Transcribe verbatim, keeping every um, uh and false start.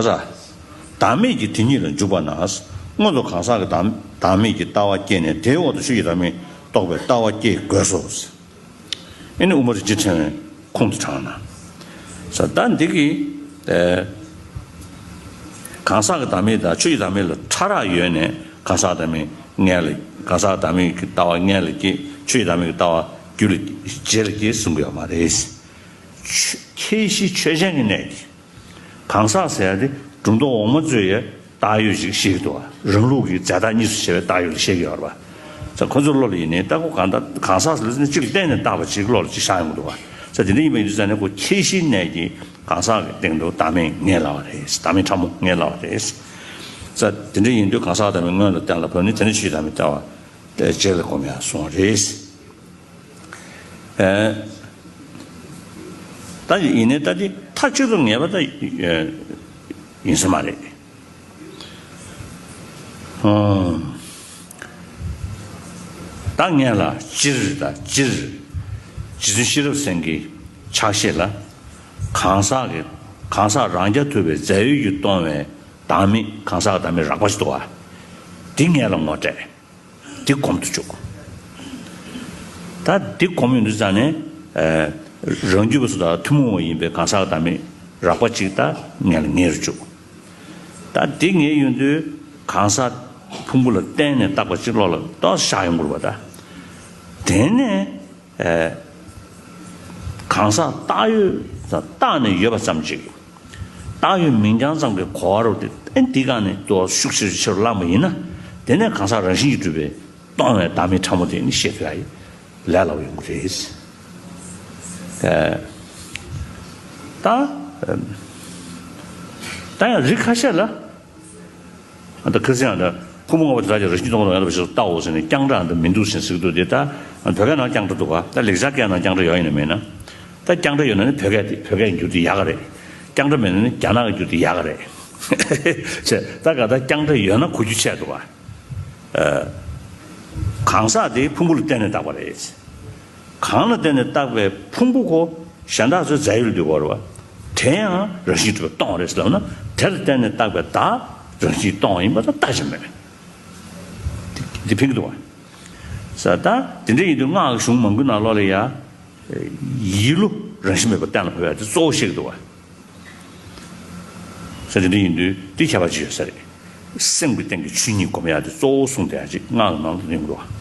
ས། བདག་མེད་ཀྱི་དེ་ཉིད་ལ་འཇུག་པ་ན། སྔོན་དུ་གང་ཟག་གི་བདག་བདག་མེད་ཀྱི་ལྟ་བ་སྐྱེས་ནས། དེའི་འོག་ཏུ་ཆོས་ཀྱི་བདག་མེད་རྟོགས་པའི་ལྟ་བ་སྐྱེ་དགོས་སོ། ཨེ་ནི་དབུ་མ་རིན་ཆེན་ཕྲེང་བའི་ཁུངས་དེ་དྲངས་ན། ས། ད་འདི་གི་ཨེ། གང་ཟག་གི་བདག་མེད་དང་ཆོས་ཀྱི་བདག་མེད་ལ་ཕྲ་རགས་ཡོད་ནས། གང་ཟག་བདག་མེད་སྔོན་ལ། གང་ཟག་བདག་མེད་ཀྱི་ལྟ་བ་སྔོན་ལ་སྐྱེ། ཆོས་ཀྱི་བདག་མེད་ཀྱི་ལྟ་བ་རྒྱུད་ལ་རྗེས་ལ་སྐྱེ་གསུང་གི་ཡོད་མ་རེད། ཆོས་ཁྱད་གཞི་ཆོས་ཅན་གྱི་གནས་ཀྱི། གང་ཟག་ཟེར་ཡ་དེ་སྒྲུབ་མདོ་འོག་མ་གཙོས་ཡ་བཏགས་ཡོད་ཅིག་བཤད་ཀྱི་འདུག་བ། རང་ལུགས་ཀྱི་རྫས་བཏགས་གཉིས་སུ་ཕྱེ་བའི་བཏགས་ཡོད་ལ་བཤད་ཀྱི་ཡོད་རེད་བ། ས། ཁོ་ཚོའི་བློ་ལ་ཡིན་ནའི་ད་ཁོ་གང་ལྟར་གང་ཟག་ཟེར་ལ་ཟེར་ན་གཅིག་ལ་བརྟེན་ནས་བཏགས་པ་ཅིག་བློ་ལ་ཅིག་ཤར་ཡོང་གི་འདུག་བ། ས། དེ་འདྲ་ཡིན་པ་ཡིན་དུས་ཙང་ནས་ཁོ་ཁྱད་གཞིའི་གནས་ཀྱི་གང་ཟག་གི་སྟེང་དུ་བདག་མེད་ངེས་སླ་བ་རེད། བདག་མེད་ཕྲ་མོ་ངེས་སླ་བ་རེད། ས། དེ་འདྲ་ཡིན་དུས་གང་ཟག་བདག་མེད་སྔོན་ལ་གཏན་ལ་ཕབ་ནས། དེ་ནས་ཆོས་བདག་མེད་ལྟ་བ་རྗེས་ལ་སྒོམ་ཡ་སོང་རེད། ཨེ། ད་ཡིན་ནའི་ད་དེ་མཐའ་གཅིག་ཏུ་ངེས་པ་ད་ཡིན་ས་མ་རེད། ཨང་། ད་ངེས་ལ་སྤྱིར། ད་སྤྱིར་རྗེ་བཙུན་ཤེས་རབ་སེང་གེའི་ཕྱག་བཞེས་ལ། གང་ཟག་གི་གང་ཟག་རང་རྐྱ་ཐུབ་པའི་རྫས་ཡོད་ཀྱིས་སྟོང་བའི་བདག་མེད། གང་ཟག་བདག་མེད་རགས་པ་ཞིག་འདུག་བ། དེ་ངེས་ལ་ངོ་སྤྲད། འདི་སྒོམ་དུ་བཅུག་ད་འདི་སྒོམ་ཡོང་དུས་ཙང་ནས། ཨ། རང་རྒྱུད་པ་སོ་དང་ཐུན་མོང་བ་ཡིན་པའི་གང་ཟག་བདག་མེད་རགས་པ་གཅིག་ད་ངེས་ལ་ངེས་རུ་བཅུག་ད་འདི་ངེས་ཡོང་དུས་གང་ཟག་ཕུང་པོ་ལ་བརྟེན་ནས་བཏགས་པ་གཅིག་བློ་ལ་ཏོག་ཙམ་ཤར་ཡོང་དགོས་པ་ད། དེ་ནས། ཨ། གང་ཟག་བཏགས་ཡོད་དང་བཏགས་ནས་ཡོད་པ་ཙམ་ཅིག་བཏགས་ཡོད་མིང་རྐྱང་ཙམ་གྱི་གོ་བ་རུ་དེ། ཨེ། འདི་ག་ནས་ཏོག་ཤུགས་ཆེ་རུ་ཆེ་རུ་བླངས་པ་ཡིན་ན། དེ་ནས་གང་ཟག་རང་བཞིན་གྱིས་གྲུབ་པའི་སྟོང་བའི་བདག་མེད་ཕྲ་མོ་དེ་ནི་ཤེས་ཐུབ་ཡ་ཡི་ལས་སླ་བོ་ཡོང་གི་རེད། ཨ། ད། ཨ། ད་ཡང་རིགས་ཁ་ཤས་ལ། ཨ། ད་ཁ་སང་ད་ཕུང་པོ་ལྔ་པོ་དེ་དག་ཀྱང་རང་བཞིན་སྟོང་པ་དང་ཡང་དག་པའི་ཕྱིར་རོ་བཏགས་འོ་ཟེར་ནས་རྐྱང་བྲག་འདི་མི་འདུག་ཟེར་ཟེར་གྱི་འདུག་དེ་ད་བོད་སྐད་ནང་རྐྱང་བྲག་འདུག་ག་ད་ལེགས་སྦྱར་སྐད་ནང་རྐྱང་བྲག་ཡོད་ཡིན་ན་མེད་ན། ད་རྐྱང་བྲག་ཡོད་ན་ནི་བོད་སྐད་དེ་བོད་སྐད་འགྱུར་དེ་ཡག་ག་རེད། རྐྱང་བྲག་མེད་ན་ནི་རྒྱ་ནག་གི་འགྱུར་དེ་ཡག་ག་རེད། ཅེས་ད་ག་ད་རྐྱང་བྲག་ཡོད་ན་གོ་རྒྱུ་ཆེ་འདུག་ག་ཨ། གང་ཟག་དེ་ཕུང་པོ་ལ་བརྟེན་ནས་བཏགས་པ་རེད། གང་ལ་བརྟེན་ནས་བཏགས་པའི་ཕུང་པོ་ཁོ་གཞན་དག་ཚོའི་རྫས་ཡོད་ལ་འདུས་པ་རེད་བ། དེ་ཡང་རང་བཞིན་གྲུབ་པའི་སྟོང་རེད་ཟེར་ལབ་ན། དེ་ལ་བརྟེན་ནས་བཏགས་པའི་བདག་རང་བཞིན་སྟོང་ཡིན་པ་ད་ལྟ་ཅི་མེད། འདི་འདི་ཕན་གྱི་འདུག་བ། ས། ད་དེ་འདྲ་ཡིན་དུས་སྔགས་ཀྱི་གཞུང་མང་པོའི་ནང་ལོགས་ལ་ཡ། ཡིད་བློ་རང་བཞིན་མེད་པ་གཏན་ལ་ཕབ་ཡ་དེ་གཙོ་བོ་བཤད་ཀྱི་འདུག་བ། ས། དེ་འདྲ་ཡིན་དུས་དེ་ཁྱད་པར་ཅིག་ཡོད་ས་རེད། སེམས་ཀྱི་སྟེང་གི་ཆོས་ཉིད་སྒོམ་ཡ་དེ་གཙོ་བོ་གསུངས་བསྡད་ཡ་ཅིག་སྔགས་ཀྱི་ནང་དུ་ཡོང་གི་འདུག་བ།